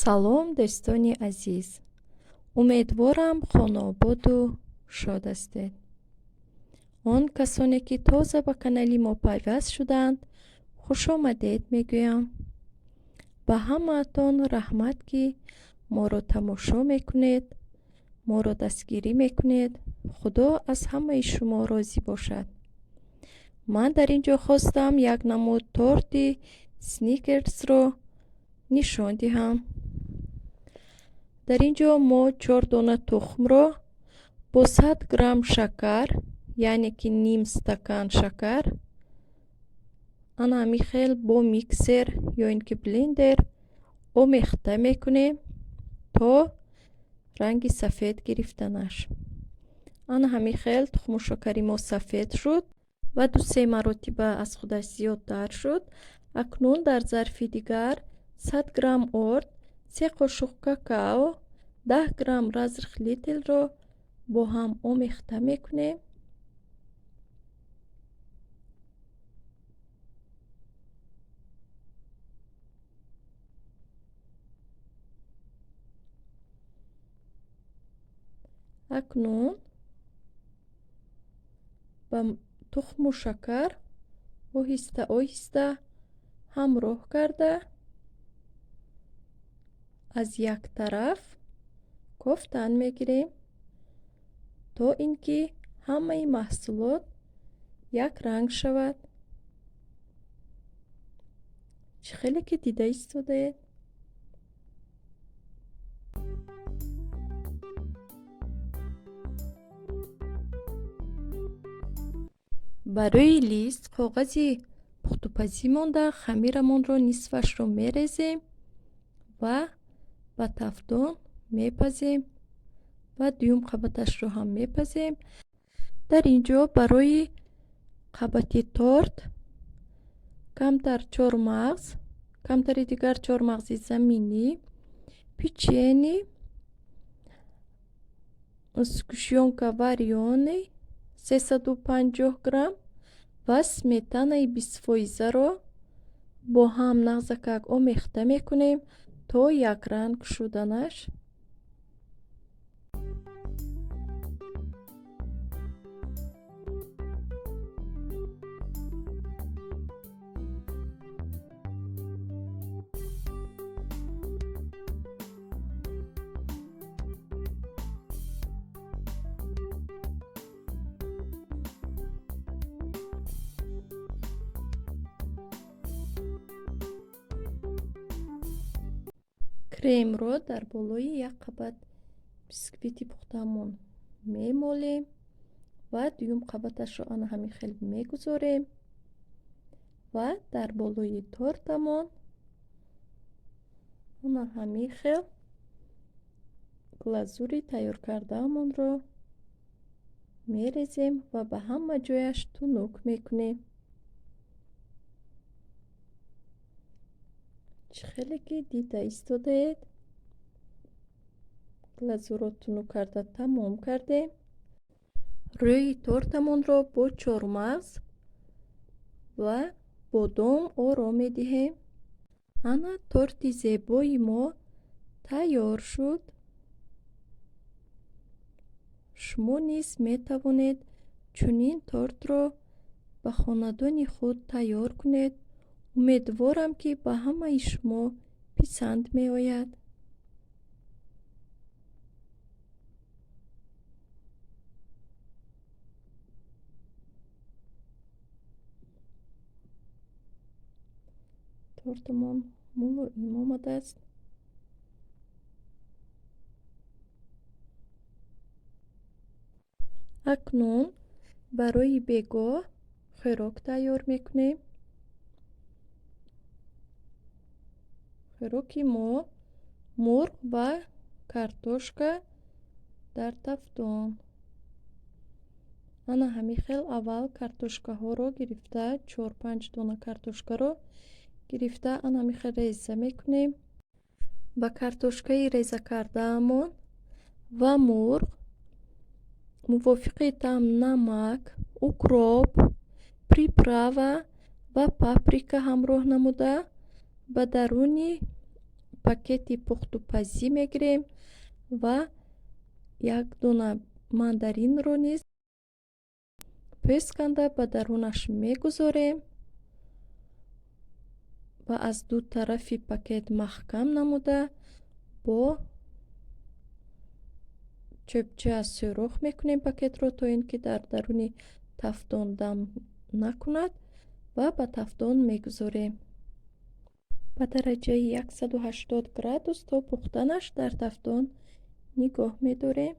Салом, дӯстони азиз! Умедворам, хонаободу шод ҳастед. Он касоне, ки тоза ба канали мо пайваст шуданд, хушомадед мегӯям. Ба ҳамаатон раҳмат, ки моро тамошо мекунед, моро дастгирӣ мекунед. Худо аз ҳамаи шумо розӣ бошад. Ман дар ин ҷо хостам як намуд торти сникерсро нишон диҳам. Дар ин ҷо мо 4 дона тухмро бо 100 грамм шакар, яъне ки ним стакан шакар, ана ҳамин хел бо миксер ё ин ки блендер омехта мекунем то ранги сафед гирифтанаш. Ана ҳамин хел тухму шакари мо сафед шуд ва ду-се маротиба аз худаш зиёдтар шуд. Акнун дар зарфи дигар 100 грамм орд, 3 қошуқ какао, 10 грамм разрыхлительро бо ҳам омехта мекунем. Акнун ба тухму шакар оҳиста оҳиста ҳамроҳ карда аз як тараф кофтан мегирем, то ин ки ҳамаи маҳсулот як ранг шавад. Чӣ хеле ки дида истодаед. Барои лист коғази пухтупазӣ монда хамирамонро нисфашро мерезем ва ба тафдон мепазем ва дуюм қабаташро ҳам мепазем. Дар ин ҷо барои қабати торт камтар чормағз, камтари дигар чормағзи заминӣ, печени, сгущёнка варёный 350 грамм ва сметанаи 20%-ро бо ҳам нағзакак омехта мекунем то якранг шуданаш. Кремро дар болои як қабат бисквити пухтаамон мемолем ва дуюм қабаташро ана ҳамин хел мегузорем ва дар болои тортамон ана ҳамин хел глазури тайёр кардаамонро мерезем ва ба ҳама ҷояш тунук мекунем. Чӣ хеле ки дида истодаед, глазурро тунук карда тамом кардем. Рӯи тортамонро бо чормағз ва бодом оро медиҳем. Ана торти зебои мо тайёр шуд. Шумо низ метавонед чунин тортро ба хонадони худ тайёр кунед. Умедворам, ки ба ҳамаи шумо писанд меояд. Тортамон мулоим омадааст. Акнун барои бегоҳ хӯрок тайёр мекунем. Хӯроки мо мурғ ва картошка дар тафдон. Ана ҳамин хел аввал картошкаҳоро гирифта, чор-панҷ дона картошкаро гирифта, ана ҳамин хел реза мекунем. Ба картошкаи реза кардаамон ва мурғ мувофиқи таъм намак, укроп, приправа ва паприка ҳамроҳ намуда ба даруни Пакети пухтупазӣ мегирем ва як дона мандаринро низ пӯст канда ба дарунаш мегузорем ва аз ду тарафи пакет маҳкам намуда, бо чӯбча сӯрох мекунем пакетро, то ин ки дар даруни тафдон дам накунад, ва ба тафдон мегузорем. Ба дараҷаи 180 градус то пухтанаш дар тафдон нигоҳ медорем.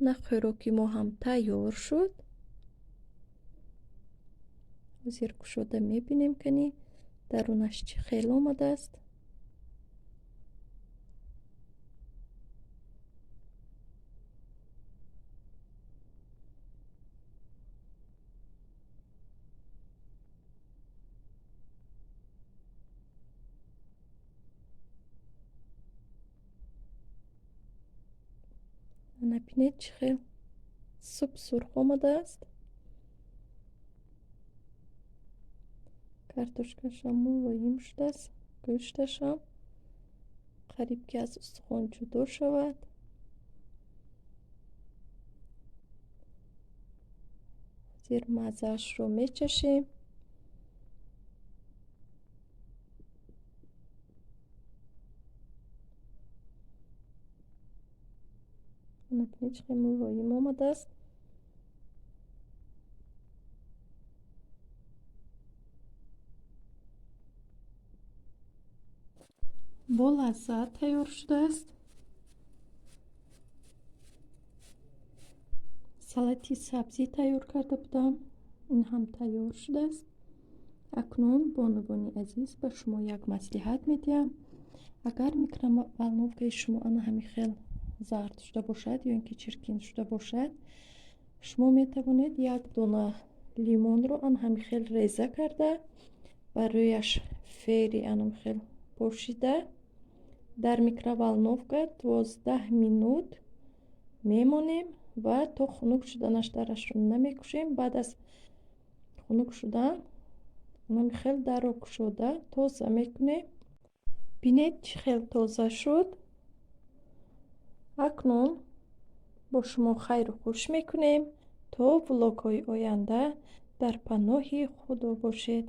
На, хӯроки мо ҳам тайёр шуд. Ҳозир кушода мебинем, кани дарунаш чӣ хел омадааст. Ана, бинед, чӣ хел суп сурх омадааст. Картошкашам мулоим шудааст, гӯшташам қариб ки аз устухон ҷудо шавад. Ҳозир маззаашро мечашем. Ана, бинед, чӣ хел мулоим омадааст. Бо лаззат тайёр шудааст. Салати сабзӣ тайёр карда будам, ин ҳам тайёр шудааст. Акнун, бонувони азиз, ба шумо як маслиҳат медиҳам. Агар микроволновкаи шумо ана ҳамин хел зард шуда бошад ё ин ки чиркин шуда бошад, шумо метавонед як дона лимонро ана ҳамин хел реза карда, ба рӯяш фери анам хел пошида, Дар микроволновка 12 минут мемонем ва то хунук шуданаш дарашро намекушоем. Баъд аз хунук шудан хел дарро кушода, тоза мекунем. Бинед, чӣ хел тоза шуд. Акнун бо шумо хайру хуш мекунем. То влогҳои оянда дар паноҳи Худо бошед.